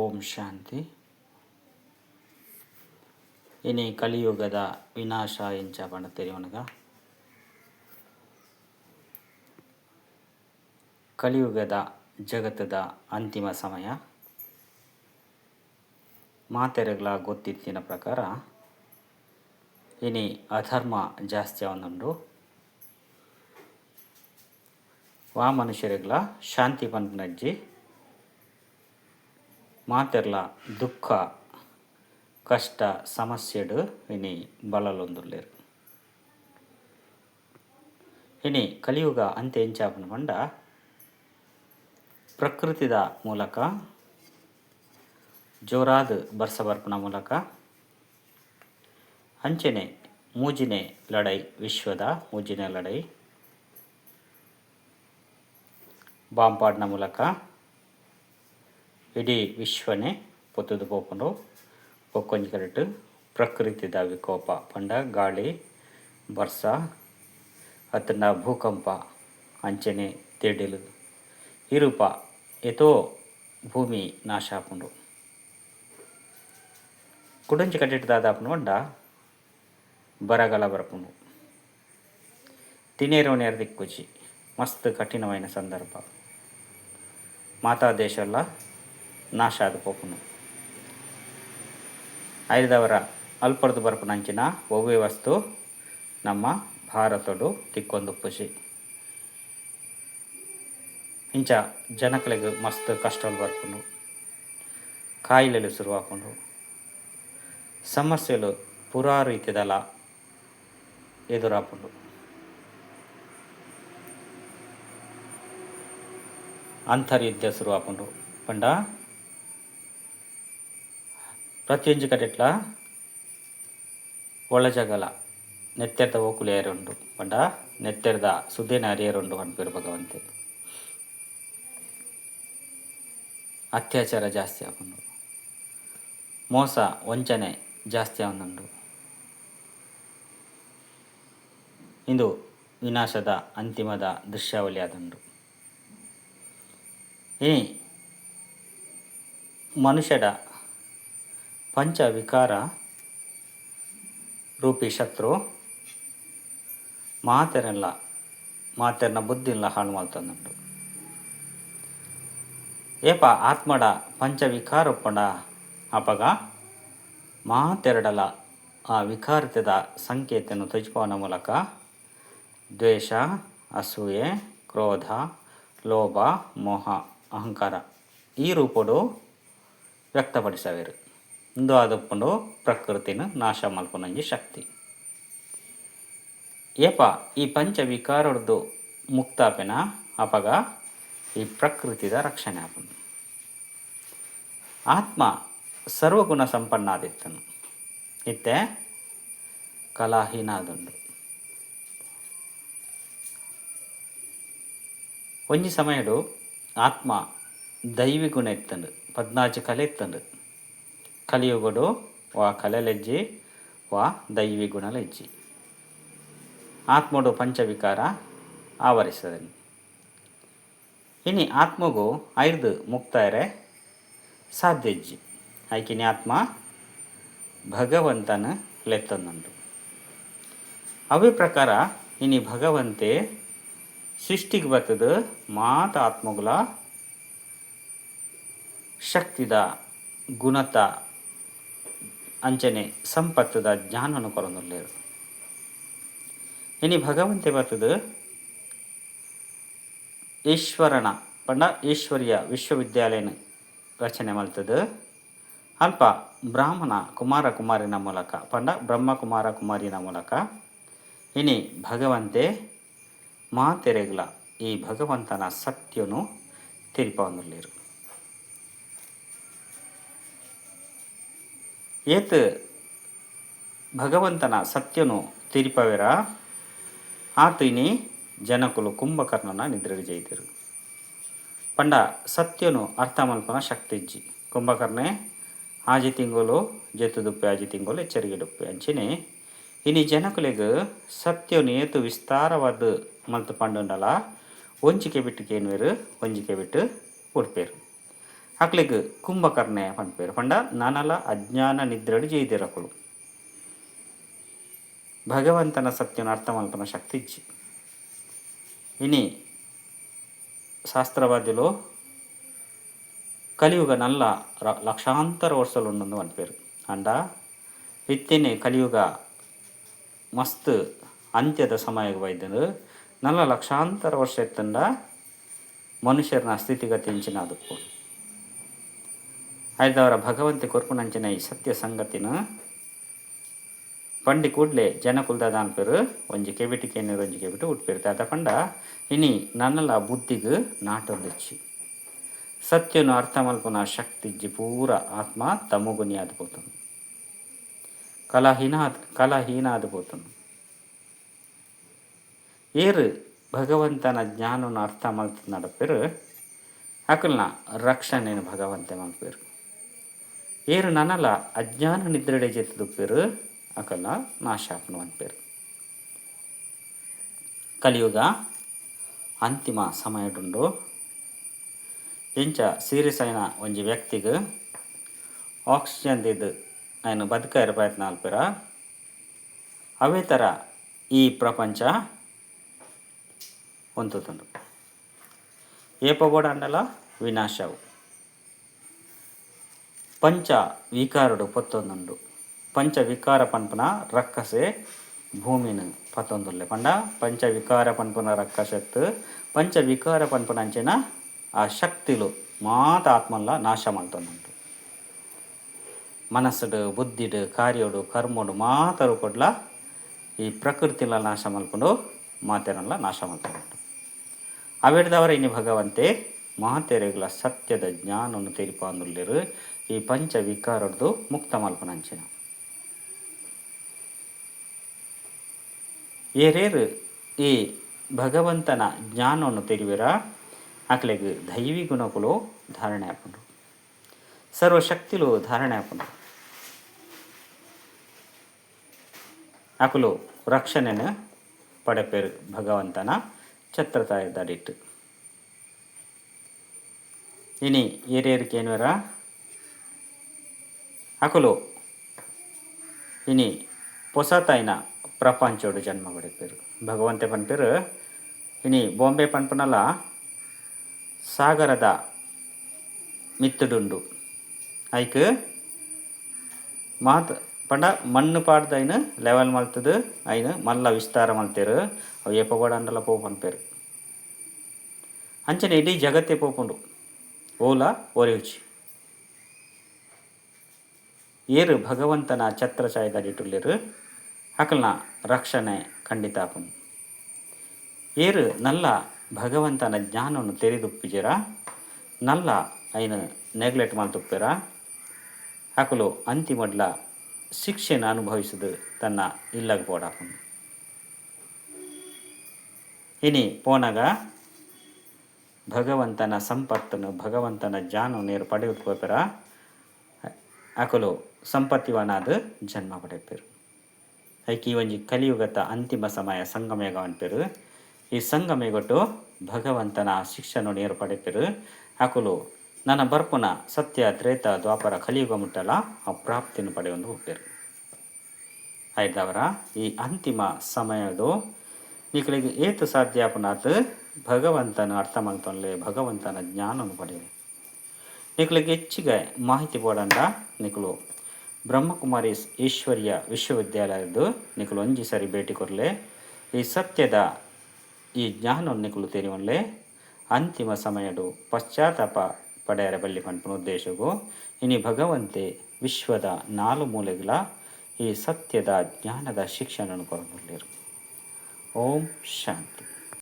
ಓಂ ಶಾಂತಿ. ಇನಿ ಕಲಿಯುಗದ ವಿನಾಶ ಎಂಚ ಪಂಡ ತೆರಿಯೊನಗ ಕಲಿಯುಗದ ಜಗತ್ತದ ಅಂತಿಮ ಸಮಯ ಮಾತೆರೆಗ್ಲಾ ಗೊತ್ತಿತ್ತಿನ ಪ್ರಕಾರ ಇನಿ ಅಧರ್ಮ ಜಾಸ್ತಿ ಆವೊಂದುಂಡು. ವಾ ಮನುಷ್ಯರೆಗ್ಲಾ ಶಾಂತಿ ಪನ್ಪುನಜ್ಜಿ ಮಾತೆರ್ಲಾ ದುಃಖ ಕಷ್ಟ ಸಮಸ್ಯೆಡ್ ಇನಿ ಬಳಲೊಂದುಲ್ಲೆರ್. ಇನಿ ಕಲಿಯುಗ ಅಂತ್ಯ ಎಂಚ ಆಪುಂಡು ಪಂಡ ಪ್ರಕೃತಿದ ಮೂಲಕ ಜೋರಾದ್ ಬರ್ಸ ಬರ್ಪುನ ಮೂಲಕ ಅಂಚನೆ ಮೂಜಿನೆ ಲಡೈ ವಿಶ್ವದ ಮೂಜಿನೆ ಲಡೈ ಬಾಂಬ್ ಪಾಡ್ನ ಮೂಲಕ ಇಡೀ ವಿಶ್ವನೆ ಪೊತ್ತುದು ಪೋಪುಂಡು. ಬೊಕ್ಕೊಂಜಿ ಕಡೆಟ್ ಪ್ರಕೃತಿದ ವಿಕೋಪ ಪಂಡ ಗಾಳಿ ಬರ್ಸ ಅತ್ತುಂಡ ಭೂಕಂಪ ಅಂಚನೆ ತೆಡಿಲ್ ಈ ರೂಪ ಏತೋ ಭೂಮಿ ನಾಶ ಆಪುಂಡು. ಕುಡೊಂಜಿ ಕಡೆಟ್ ದಾದ ಆಪುಂಡು ಪಂಡ ಬರಗಾಲ ಬರ್ಪುಂಡು. ತಿನಿಯೆರೆ ಉನಿಯೆರೆ ತಿಕ್ಕುಜಿ ಮಸ್ತ್ ಕಠಿಣವಾಯಿನ ಸಂದರ್ಭ. ಮಾತಾ ದೇಶಲ ನಾಶ ಆದ್ ಪೋಪುಂಡು. ಐರ್ದವರ ಅಲ್ಪರ್ದ್ ಬರ್ಪುನಂಚಿನ ಒವ್ವೆ ವಸ್ತು ನಮ್ಮ ಭಾರತೊಡು ತಿಕ್ಕೊಂದುಪ್ಪುಜಿ. ಇಂಚ ಜನಕ್ಲೆಗ್ ಮಸ್ತ್ ಕಷ್ಟೊಲು ಬರ್ಪುಂಡು. ಕಾಯಿಲೆಲು ಸುರು ಆಪುಂಡು. ಸಮಸ್ಯೆಲು ಪೂರಾ ರೀತಿದಲ ಎದುರಾಪುಂಡು. ಅಂತರ್ಯುದ್ಧ ಸುರು ಆಪುಂಡು ಪಂಡ ಪ್ರತಿಯೊಂಜಿ ಕಡೆಟ್ಲ ಒಳಜಗಳ ನೆತ್ತೆರ್ದ ಓಕುಲಿ ಆಯೆರೆ ಉಂಡು ಪಂಡ ನೆತ್ತೆರ್ದ ಸುದೆನ್ ಅರಿಯೆರೆ ಉಂಡು ಪನ್ಪೆರ್ ಭಗವಂತೆ. ಅತ್ಯಾಚಾರ ಜಾಸ್ತಿ ಆಪುಂಡು. ಮೋಸ ವಂಚನೆ ಜಾಸ್ತಿ ಆವೊಂದುಂಡು. ಇಂದು ವಿನಾಶದ ಅಂತಿಮದ ದೃಶ್ಯಾವಳಿ ಆದುಂಡು. ಇನಿ ಮನುಷ್ಯಡ ಪಂಚ ವಿಕಾರ ರೂಪಿ ಶತ್ರು ಮಾತೆರೆನ್ಲ ಮಾತೆರ್ನ ಬುದ್ಧಿನ್ಲ ಹಾಳು ಮಲ್ತೊಂದುಂಡು. ಏಪ ಆತ್ಮಡ ಪಂಚ ವಿಕಾರ ಉಪ್ಪುಂಡ ಅಪಗ ಮಾತೆರಡಲ ಆ ವಿಕಾರತೆದ ಸಂಕೇತನ್ ತೋಜಿಪಾವುನ ಮೂಲಕ ದ್ವೇಷ, ಅಸೂಯೆ, ಕ್ರೋಧ, ಲೋಭ, ಮೋಹ, ಅಹಂಕಾರ ಈ ರೂಪೊಡು ವ್ಯಕ್ತಪಡಿಸವೆರ್. ಉಂದು ಆದುಪ್ಪುಂಡು ಪ್ರಕೃತಿನ್ ನಾಶ ಮಲ್ಪುನ ಒಂಜಿ ಶಕ್ತಿ. ಏಪ ಈ ಪಂಚ ವಿಕಾರೊಡ್ದು ಮುಕ್ತ ಆಪೆನಾ ಅಪಗ ಈ ಪ್ರಕೃತಿದ ರಕ್ಷಣೆ ಆಪುಂಡು. ಆತ್ಮ ಸರ್ವಗುಣ ಸಂಪನ್ನ ಆದಿತ್ತುಂಡು. ಇತ್ತೆ ಕಲಾಹೀನ ಆದುಂಡು. ಒಂಜಿ ಸಮಯಡ್ ಆತ್ಮ ದೈವಿ ಗುಣ ಇತ್ತುಂಡು. ಪದ್ನಾಜಿ ಕಲೆ ಇತ್ತುಂಡು. ಕಲಿಯುಗಡ್ ವಾ ಕಲೆಲೆಜ್ಜಿ ವಾ ದೈವಿ ಗುಣಲ ಇಜ್ಜಿ. ಆತ್ಮಡ್ ಪಂಚವಿಕಾರ ಆವರಿಸದೆನ್. ಇನಿ ಆತ್ಮಗ್ ಐರ್ದ್ ಮುಕ್ತ ಆಯೆರೆ ಸಾಧ್ಯ ಇಜ್ಜಿ. ಐಕ್ ಇನಿ ಆತ್ಮ ಭಗವಂತನ್ ಲೆತ್ತೊಂದುಂಡು. ಅವ್ವೆ ಪ್ರಕಾರ ಇನಿ ಭಗವಂತೆ ಸೃಷ್ಟಿಗ್ ಬತ್ತ್ದ್ ಮಾತ ಆತ್ಮೊಗುಲ ಶಕ್ತಿದ, ಗುಣತ ಅಂಚನೆ ಸಂಪತ್ತ್ದ ಜ್ಞಾನನ್ ಕೊರೊಂದುಲ್ಲೆರ್. ಇನಿ ಭಗವಂತೆ ಬತ್ತ್ದ್ ಈಶ್ವರನ ಪಂಡ ಈಶ್ವರಿಯ ವಿಶ್ವವಿದ್ಯಾಲಯನ್ ರಚನೆ ಮಲ್ತ್ದ್ ಅಲ್ಪ ಬ್ರಾಹ್ಮಣ ಕುಮಾರ ಕುಮಾರಿನ ಮೂಲಕ ಪಂಡ ಬ್ರಹ್ಮ ಕುಮಾರ ಕುಮಾರಿನ ಮೂಲಕ ಇನಿ ಭಗವಂತೆ ಮಾತೆರೆಗ್ಲ ಈ ಭಗವಂತನ ಸತ್ಯೊನು ತೆರಿಪಾವೊಂದುಲ್ಲೆರ್. ಏತ್ ಭಗವಂತನ ಸತ್ಯೊನು ತೆರಿಪಾವೆರಾ ಆತ್ ಇನಿ ಜನಕುಲು ಕುಂಭಕರ್ಣನ ನಿದ್ರೆಗ್ ಜೈದೆರ್. ಪಂಡ ಸತ್ಯೊನು ಅರ್ಥ ಮಲ್ಪುನ ಶಕ್ತಿ ಇಜ್ಜಿ. ಕುಂಭಕರ್ಣೆ ಆಜಿ ತಿಂಗೊಲು ಜೆತ್ತುದುಪ್ಪೆ ಆಜಿ ತಿಂಗೊಲು ಎಚ್ಚರಿಗೆಡುಪ್ಪೆ. ಅಂಚೆನೆ ಇನಿ ಜನಕುಲೆಗ್ ಸತ್ಯೊನು ಏತ್ ವಿಸ್ತಾರವಾದ್ ಮಲ್ತ್ ಪಂಡುಂಡಲಾ ಒಂಜಿ ಕೆಬಿಟ್ ಕೇನುವೆರ್ ಒಂಜಿ ಕೆಬಿಟ್ ಬುಡ್ಪೆರ್. ಅಕ್ಲೆಗ್ ಕುಂಭಕರ್ಣೆ ಪನ್ಪೆರ್ ಪಂಡ ನನಲ ಅಜ್ಞಾನ ನಿದ್ರೆಡ್ ಜೈದೆರ್ ಅಕುಲು. ಭಗವಂತನ ಸತ್ಯನ್ ಅರ್ಥ ಮಲ್ಪುನ ಶಕ್ತಿ ಇಜ್ಜಿ. ಇನಿ ಶಾಸ್ತ್ರವಾದಿಲು ಕಲಿಯುಗ ನಲ್ಲ ಲಕ್ಷಾಂತರ ವರ್ಷಲು ಉಂಡು ಪನ್ಪೆರ್. ಆಂಡ ಇತ್ತೆನೆ ಕಲಿಯುಗ ಮಸ್ತ್ ಅಂತ್ಯದ ಸಮಯಗ್ ಬೈದ್ಂಡ್. ನಲ್ಲ ಲಕ್ಷಾಂತರ ವರ್ಷ ಇತ್ತ್ಂಡ ಮನುಷ್ಯರ್ನ ಸ್ಥಿತಿಗತಿ ಇಂಚಿನ ಆದುಪ್ಪು. ಐದಾವರ ಭಗವಂತೆ ಕೊರ್ಪುನಂಚಿನ ಈ ಸತ್ಯ ಸಂಗತಿನ ಪಂಡಿ ಕೂಡ್ಲೆ ಜನಕುಲು ದಾದ ಅನ್ಪೆರ್ ಒಂಜಿ ಕೆಬಿಟ್ ಕೇನೆರ್ ಒಂಜಿ ಕೆಬಿಟ್ ಉಟ್ಪೆರ್ ದಾದ ಪಂಡ ಇನಿ ನನಲ ಬುದ್ಧಿಗ್ ನಾಟೊಂದಿಜ್ಜಿ. ಸತ್ಯನು ಅರ್ಥ ಮಲ್ಪುನ ಶಕ್ತಿ ಇಜ್ಜಿ ಪೂರ ಆತ್ಮ ತಮೋಗುಣಿ ಆದ್ ಪೋತುಂಡು. ಕಲಹೀನ ಕಲಹೀನ ಆದ್ ಪೋತುಂಡು. ಏರ್ ಭಗವಂತನ ಜ್ಞಾನನು ಅರ್ಥ ಮಲ್ತ್ ನಡಪೆರ್ ಅಕಲ್ನ ರಕ್ಷಣೆನ್ ಭಗವಂತೆ ಮಲ್ಪೆರ್. ಏರ್ ನನಲ ಅಜ್ಞಾನ ನಿದ್ರೆಡೆ ಜೆತ್ತ್ದುಪ್ಪೆರ್ ಅಕಲ್ನ ನಾಶ ಆಪುಂಡು ಪನ್ಪೆರ್. ಕಲಿಯುಗ ಅಂತಿಮ ಸಮಯಡುಂಡು. ಇಂಚ ಸೀರಿಯಸ್ ಆಯಿನ ಒಂಜಿ ವ್ಯಕ್ತಿಗ್ ಆಕ್ಸಿಜನ್ ದೀದ್ ಅಯನ್ ಬದ್ಕಾಯೆರೆ ಪ್ರಯತ್ನ ಮಲ್ಪೆರ ಅವೇ ಥರ ಈ ಪ್ರಪಂಚ ಉಂತುದುಂಡು. ಏಪ ಬೋಡಾಂಡಲ ವಿನಾಶ ಅವು. ಪಂಚ ವಿಕಾರಡು ಪೊತ್ತೊಂದುಂಡು. ಪಂಚ ವಿಕಾರ ಪನ್ಪುನ ರಕ್ಕಸೆ ಭೂಮಿನ್ ಪತ್ತೊಂದುಲ್ಲೆ ಪಂಡ ಪಂಚ ವಿಕಾರ ಪನ್ಪುನ ರಕ್ಕಸೆತ್ ಪಂಚ ವಿಕಾರ ಪನ್ಪುನಂಚಿನ ಆ ಶಕ್ತಿಲು ಮಾತ ಆತ್ಮನ್ಲ ನಾಶ ಮಲ್ತೊಂದುಂಡು. ಮನಸ್ಸುಡು ಬುದ್ಧಿಡ್ ಕಾರ್ಯೊಡು ಕರ್ಮೊಡು ಮಾತ ರೂಪೊಡ್ಲ ಈ ಪ್ರಕೃತಿಲ ನಾಶ ಮಲ್ಪುಂಡು ಮಾತೆರನ್ಲ ನಾಶ ಮಲ್ತೊಂದುಂಡು. ಅವೆಡ್ದಾವರ ಇನಿ ಭಗವಂತೆ ಮಾತೆರೆಗ್ಲ ಸತ್ಯದ ಜ್ಞಾನೊನು ತೆರಿಪಾವೊಂದುಲ್ಲೆರ್ ಈ ಪಂಚ ವಿಕಾರೊಡ್ದು ಮುಕ್ತ ಮಲ್ಪುನಂಚಿನ. ಏರೇರ್ ಈ ಭಗವಂತನ ಜ್ಞಾನೊನು ತೆರಿವೆರಾ ಅಕ್ಲೆಗ್ ದೈವಿ ಗುಣೊಕುಲು ಧಾರಣೆ ಆಪುಂಡು. ಸರ್ವ ಶಕ್ತಿಲು ಧಾರಣೆ ಆಪುಂಡು. ಅಕುಲು ರಕ್ಷಣೆನ್ ಪಡೆಪೆರ್ ಭಗವಂತನ ಛತ್ರತಾಯದಡಿಟ್. ಇನಿ ಏರೇರ್ ಕೇನುವೆರಾ ಅಕುಲು ಇನಿ ಪೊಸತಾಯಿನ ಪ್ರಪಂಚೊಡು ಜನ್ಮ ಪಡೆಪೆರ್. ಭಗವಂತೆ ಪನ್ಪೆರ್ ಇನಿ ಬಾಂಬೆ ಪನ್ಪುನಲ ಸಾಗರದ ಮಿತ್ತ್ಡುಂಡು. ಐಕ್ ಮಾತ ಪಂಡ ಮಣ್ಣ್ ಪಾಡ್ದ್ ಐನ್ ಲೆವೆಲ್ ಮಲ್ತ್ದ್ ಐನ್ ಮಲ್ಲ ವಿಸ್ತಾರ ಮಲ್ತೆರ್. ಅವು ಏಪ ಬೋಡಾಂಡಲ ಪೋ ಪನ್ಪೆರ್. ಅಂಚನೆ ಇಡೀ ಜಗತ್ತೇ ಪೋಪುಂಡು. ಓಲ ಒರಿಯುಜಿ. ಏರ್ ಭಗವಂತನ ಛತ್ರಛಾಯದಡಿಟ್ ಉಲ್ಲೆರ್ ಅಕಲ್ನ ರಕ್ಷಣೆ ಖಂಡಿತ ಆಪುಂಡು. ಏರ್ ನಲ್ಲ ಭಗವಂತನ ಜ್ಞಾನೊನು ತೆರಿದುಪ್ಪುಜೆರಾ ನಲ್ಲ ಐನ್ ನೆಗ್ಲೆಕ್ಟ್ ಮಲ್ತುಪ್ಪೆರಾ ಅಕುಲು ಅಂತಿಮಡ್ಲ ಶಿಕ್ಷೆನ್ ಅನುಭವಿಸುದು ತನ್ನ ಇಲ್ಲಗ್ ಪೋಡಾಪುಂಡು. ಇನಿ ಪೋನಗ ಭಗವಂತನ ಸಂಪತ್ತುನು ಭಗವಂತನ ಜ್ಞಾನೊನು ಏರ್ ಪಡೆಯುದು ಪೋಪೆರಾ ಅಕುಲು ಸಂಪತ್ತಿವಾನಾದ್ ಜನ್ಮ ಪಡೆಪೆರ್. ಐಕ್ ಈ ಒಂಜಿ ಕಲಿಯುಗತ ಅಂತಿಮ ಸಮಯ ಸಂಗಮಯುಗ ಪನ್ಪೆರ್. ಈ ಸಂಗಮಯುಗಟ್ ಭಗವಂತನ ಶಿಕ್ಷಣೊನು ಏರ್ ಪಡೆಪೆರ್ ಅಕುಲು ನನ ಬರ್ಪುನ ಸತ್ಯ, ತ್ರೇತ, ದ್ವಾಪರ, ಕಲಿಯುಗ ಮುಟ್ಟಲ ಆ ಪ್ರಾಪ್ತಿನ್ ಪಡೆಯೊಂದು ಪೋಪೆರ್. ಐಡ್ದಾವರ ಈ ಅಂತಿಮ ಸಮಯೊಡು ನಿಕಲೆಗ್ ಏತ್ ಸಾಧ್ಯ ಆಪುಂಡಾತ್ ಭಗವಂತನ್ ಅರ್ಥ ಮಲ್ತೊನ್ಲೆ, ಭಗವಂತನ ಜ್ಞಾನೊನು ಪಡೆಲೆ. ನಿಕಲೆಗ್ ಹೆಚ್ಚಿಗೆ ಮಾಹಿತಿ ಬೋಡಾಂಡ ನಿಕುಲು ಬ್ರಹ್ಮಕುಮಾರೀಸ್ ಈಶ್ವರ್ಯ ವಿಶ್ವವಿದ್ಯಾಲಯಡ್ ನಿಕುಲು ಒಂಜಿ ಸರಿ ಭೇಟಿ ಕೊರ್ಲೆ. ಈ ಸತ್ಯದ ಈ ಜ್ಞಾನೊನು ನಿಕುಲು ತೆರಿಯೊನ್ಲೆ. ಅಂತಿಮ ಸಮಯಡ್ ಪಶ್ಚಾತ್ತಾಪ ಪಡೆಯರೆ ಬಲ್ಲಿ ಪನ್ಪುನ ಉದ್ದೇಶೊಗು ಇನಿ ಭಗವಂತೆ ವಿಶ್ವದ ನಾಲ್ ಮೂಲೆಗ್ಲಾ ಈ ಸತ್ಯದ ಜ್ಞಾನದ ಶಿಕ್ಷಣನ್ ಕೊರೊಂದುಲ್ಲೆರ್. ಓಂ ಶಾಂತಿ.